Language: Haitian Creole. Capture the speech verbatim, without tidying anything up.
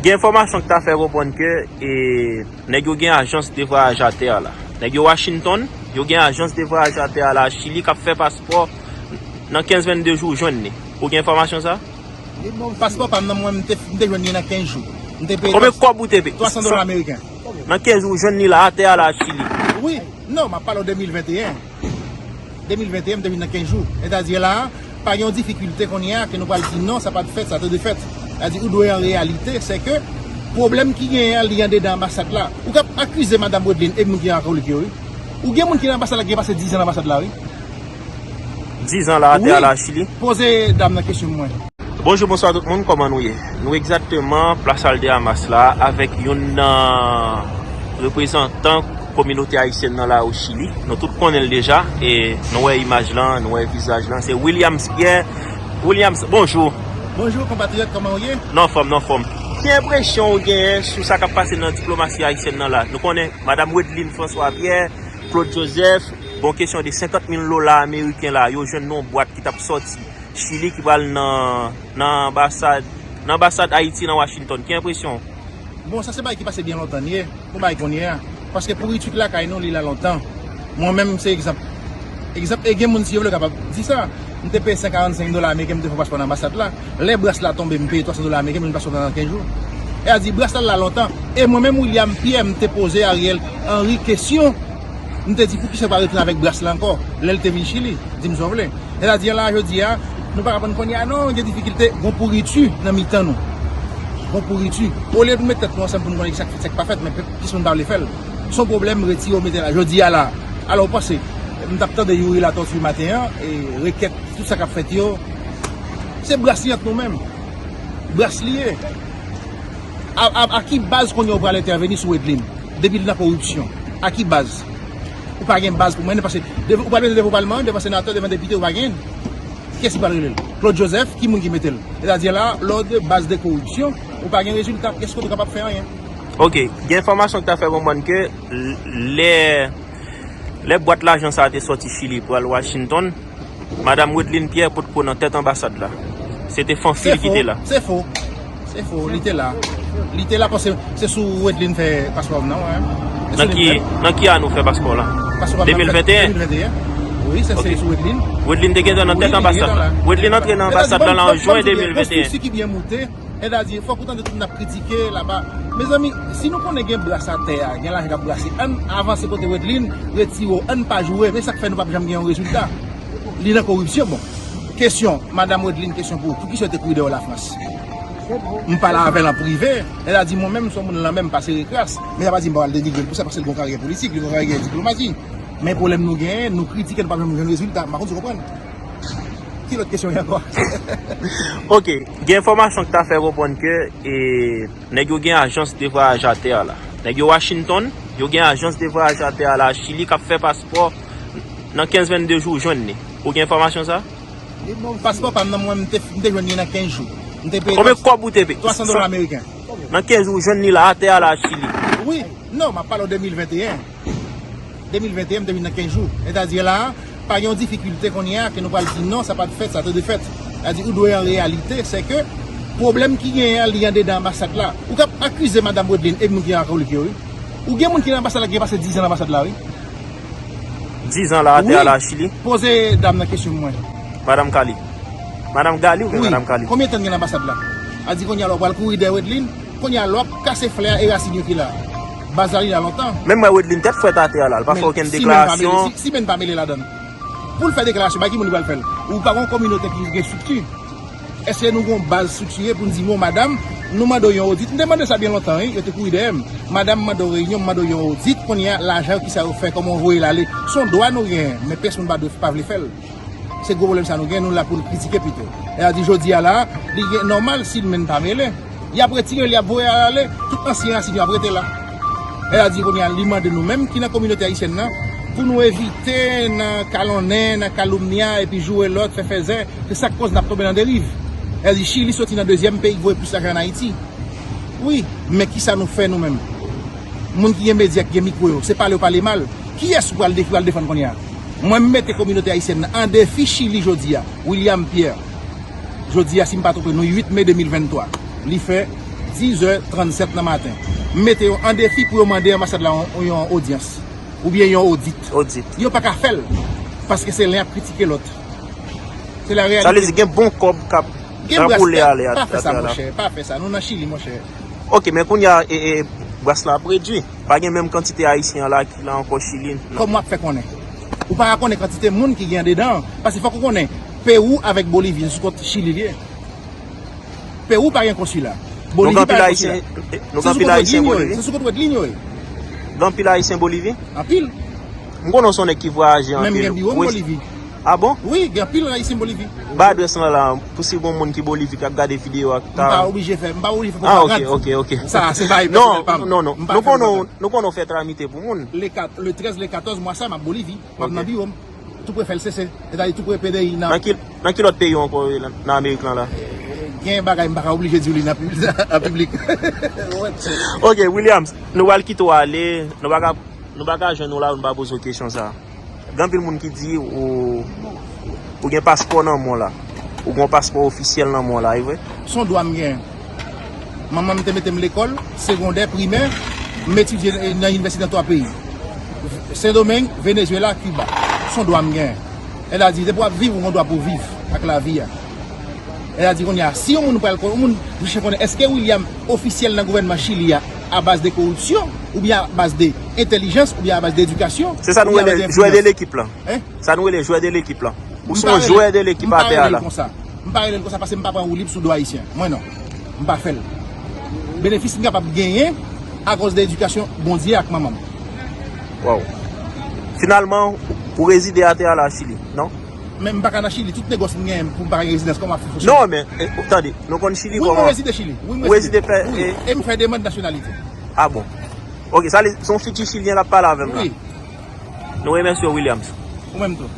Gen enfòmasyon ki ta fè konprann ke e, nèg yo gen ajans de vwayaj atè a la. Nèg yo Washington, yo gen ajans de vwayaj atè a la Chili k ap fè paspò nan kenz vennde jou ou jwenn li. Ou gen enfòmasyon sa? Paspò pa m nan mwen, m te, m te jwenn li nan kenz jou. M te peye Konbyen kòb ou te peye? Twa san dola ameriken. Nan kenz jou ou jwenn li la atè a la Chili. Wi, non, m ap pale w de mil venteyen. De mil venteyen, m te vin nan kenz jou. Sètadi la, pa gen yon difikilte kounye a ke nou pral di non, sa pa t fèt, sa te defèt. Sètadi, ou dwe an reyalite, se ke pwoblèm ki genyen an, li andedan anbasad la. Ou k ap akize madanm Wedline e moun ki nan akolik yo, wi. Ou gen moun ki nan anbasad la ki gen pase dizan nan anbasad la, wi. Dizan la atè a la Chili. Poze dam nan kesyon mwen. Bonjou, bonswa tout moun, kòman nou ye? Nou egzakteman plas Aldeamas la avèk youn nan reprezantan kominote ayisyèn nan la o Chili. Nou tout konnen l deja e nou wè imaj lan, nou wè vizaj lan. Se Williams Pierre. Williams, bonjou. Bonjou, konpatriyòt, kòman w ye? Nan fòm, nan fòm. Ki enpresyon ou genyen sou sa k ap pase nan diplomasi ayisyèn nan la? Nou konnen Madanm Wedline François Pierre, Claude Joseph, gon kesyon de senkant mil dola ameriken la, yo jwenn nan yon bwat ki t ap sòti Chili ki pral nan nan anbasad nan anbasad Ayiti nan Washington. Ki enpresyon w? Bon, sa se bagay ki pase byen lontan, li ye. Bon bagay kounye a. Paske pouritu k lakay nou, li la lontan. Mwen menm, se egzanp. Egzanp, e gen moun, si yo vle, yo kapab di sa. M te peye san karannsenk dola ameriken, m te fè paspò nan anbasad la. Lè bras la tonbe, m peye twa san dola ameriken, m jwenn paspò nan kenz jou. E a di, bras la la lontan. E mwen menm, William Pierre, m te poze Ariel Henry kesyon. M te di, poukisa w pa retounen avèk bras la ankò, lè l te vin Chili? Di m sa w vle. Sètadi la, jodi a, nou pa ka konn kounye a non, gen difikilte, gon pouritu nan mitan nou. Gon pouritu. Olye pou n met tèt nou ansanm pou n konnen kisa k fèt, sa k pa fèt, men pèp, plis moun pa vle fè l. Se yon pwoblèm, retire w mete la. Jodi a la, alò w panse, m t ap tande Youri Latortue maten an, e rekèt, tout sa k ap fèt yo, se bras li ant nou menm. Bras li ye. A, a, a ki baz kounye a w pral entèveni sou Wedline? Depi l nan koripsyon. A ki baz? Ou pa gen baz pou mennen, paske ou pral mennen devan palman, devan senatè, devan depite, ou pa gen. Kiyès ki pral rele l? Claude Joseph, ki moun ki mete l? Sètadi la, lè w de baz de koripsyon, ou pa gen rezilta, kiyès kote w kapab fè anyen? Ok, gen enfòmasyon ki ta fè konprann ke lè lè bwat lajan sa a te sòti Chili pou al Washington, Madanm Wedline Pierre potko nan tèt anbasad la. Se te fanfi l ki te la. Se fo. Se fo, li te la. Li te la paske se sou Wedline fè paspò m nan, wi. Nan ki, nan ki ane w fè paspò w la? Paspò pa m nan fèt de mil venteyen. Wi, se, se sou Wedline. Wedline te gentan nan tèt anbasad la. Wedline antre nan anbasad la nan jen de mil venteyen. Sètadi, fòk ou tande tout moun ap kritike laba. Mezanmi, si nou konnen gen bras atè a, gen lajan k ap brase, ann avanse kote Wedline, retire w, ann pa joure, men sa k fè nou p ap janm gen yon rezilta. Li nan koripsyon, bon. Kesyon, Madanm Wedline, kesyon pou ou. Poukisa yo te kouri dèyè w Lafrans? M pale avè l an prive, lè l a di mwen menm, se yon moun lan menm, pa sere kras. Men sa pa di m pa pral denigre l pou sa, paske l gen yon karyè politik, li gen yon karyè diplomasi. Men pwoblèm nou genyen, nou kritike, nou pa janm jwenn rezilta. M pa konn si w konprann. Ki lòt kesyon gen ankò? Ok, gen enfòmasyon ki ta fè konprann ke e, nèg yo gen ajans de vwayaj atè a la. Nèg yo Washington, yo gen ajans de vwayaj atè a la Chili k ap fè paspò nan kenz vennde jou ou jwenn li. Ou gen enfòmasyon sa? Paspò pa m nan mwen, m te, m te jwenn li nan kenz jou. M te peye Konbyen kòb ou te peye? Twa san dola ameriken. Nan kenz jou ou jwenn li la atè a la Chili. Wi, non, m ap pale w de mil venteyen. De mil venteyen, m te vin nan kenz jou. Sètadi la, pa gen yon difikilte kounye a ke nou pral di non, sa pa t fèt, sa te defèt. Sètadi, ou dwe an reyalite, se ke pwoblèm ki genyen an, li andedan anbasad la. Ou k ap akize Madanm Wedline e moun ki nan akolik yo, wi. Ou gen moun ki nan anbasad la ki gen pase dizan nan anbasad la, wi. Dizan la atè a la Chili. Poze dam nan kesyon mwen. Madanm Kali. Madanm Gali oubyen Madanm Kali? Konbyen tan n gen nan anbasad la? A di kounye a la w pral kouri dèyè Wedline, kounye a la w ap kase flè a e rasin yo ki la. Baz la li la lontan. Menm wè Wedline tèt frèt atè a la, l pa fè okenn deklarasyon. Si menm pa mele ladan l. Pou l fè deklarasyon, bay ki moun li pral fè l? Ou pa gen yon kominote ki gen estrikti. Èske nou gen yon baz estriktire pou n di, bon, madanm, nou mande w yon odit? M te mande sa byen lontan, wi, yo te kouri dèyè m. Madanm, m mande w reyinyon, m mande w yon odit, kounye a, lajan yo, kisa yo fè, kòman yo voye l ale? Se yon dwa nou genyen, men pyès moun pa dwe, pa vle fè l. Se gwo pwoblèm sa nou gen, nou la pou n kritike pito. E a di jodi a la, li gen nòmal si l menm pa mele. Y ap retire l, y ap voye l ale, tout ansyen rasin yo ap rete la. E a di kounye a, li mande nou menm ki nan kominote ayisyèn nan, pou nou evite nan kalonnen, nan kaloumni a, epi joure lòt, fè fèzè, se sa k koz n ap tonbe nan deriv. E a di Chili soti nan dezyèm peyi k voye plis lajan ann Ayiti. Wi, men kisa nou fè nou menm? Moun ki gen medya, ki gen mikwo yo, se pale yo pale mal. Kiyès ou pral de-, pral defann kounye a? Mwen, m mete kominote ayisyèn nan an defi Chili jodi a. William Pierre, jodi a, si m pa twonpe, nou uit me de mil venntwa. Li fè Dizè trannsèt nan maten. M mete yo an defi pou yo mande anbasad la yon, yon odyans. Oubyen yon odit. Odit. Yo pa ka fè l. Paske se len ap kritike lòt. Se la reyalite. Sa vle di gen bon kòb k ap anboule ale atè a la. Pa fè sa, monchè. Pa fè sa. Nou nan Chili, monchè. Ok, men kounye a, e, e, bras la ap redui. Pa gen menm kantite Ayisyen an la ki la ankò Chili. Kòman w ap fè konnen? Ou pa ka konnen kantite moun ki gen andedan an. Paske fòk ou konnen, Pewou avèk Bolivi, se sou kont Chili li ye. Pewou pa gen konsila. Bolivi pa gen konsila. Nou gen anpil Ayisyen Bolivi? Se sou kont Rèdlin yo ye. Gen anpil Ayisyen Bolivi? Anpil. M konnen w se yon nèg ki vwayaje anpil. Menm gen biwo m Bolivi. Ah bon? Wi, gen anpil Ayisyen Bolivi. Ba adrès lan la, pou si gen moun ki Bolivi k ap gade videyo a, ki ta... M pa oblije fè, m pa oblije fè pwopagand. Ah, ok, ok, ok. Sa, se bagay pèsonèl pa m. Non, non, non. Nou konnen w fè tramite pou moun. Le kat-, le trèz, le katòz mwa sa, m ap Bolivi. M ap nan biwo m. Tou pre F L C C, sètadi tou pre P D I nan... Nan ki, nan ki lòt peyi w ankò, nan, nan Amerik lan la? Gen bagay m pa ka oblije di w li nan pib-, an piblik. Ok, Williams, nou pral kite w ale, nou pa ka, nou pa ka jwenn ou la, nou pa poze w kesyon sa. Gen anpil moun ki di ou, ou gen paspò nan men w la. Ou gen yon paspò ofisyèl nan men w la, e vre? Se yon dwa m genyen. Manman m te mete m lekòl, segondè, primè, m etidye nan inivèsite nan twa peyi. Sendomeng, Venezuela, Kiba. Se yon dwa m genyen. Èl a di, depi w ap viv, ou gen dwa pou w viv ak lavi a. Èl a di, kounye a, si yon moun pral kon-, yon moun chèche konnen, èske William ofisyèl nan gouvènman Chili a, a baz de koripsyon, oubyen a baz de entèlijans, oubyen a baz de edikasyon, oubyen a baz de enfliyans? Se sa nou rele jwè de lekip lan. Hein? Sa nou rele jwè de lekip lan. Ou se yon jwè de lekip atè a la. M pa rele l konsa. M pa rele l konsa paske m pa pran woulib sou do ayisyen. Mwen non. M pa fè l. Benefis m kapab genyen akòz de edikasyon Bondye ak manman m. Wow. Finalman, ou rezide atè a la Chili, non? Men m pa ka nan Chili. Tout negòs m genyen pou m pa gen rezidans, kòman ap fè fonksyone? Non, men, eh, tande, nou konn Chili kòman? Wi, mwen rezide Chili. Wi, mwen rezide. Wi, e m fè demann nasyonalite. Ah bon. Ok, sa se yon fiti chilyen k ap pale avè m la. Wi. Nou remèsye w, Williams. Ou menm tou.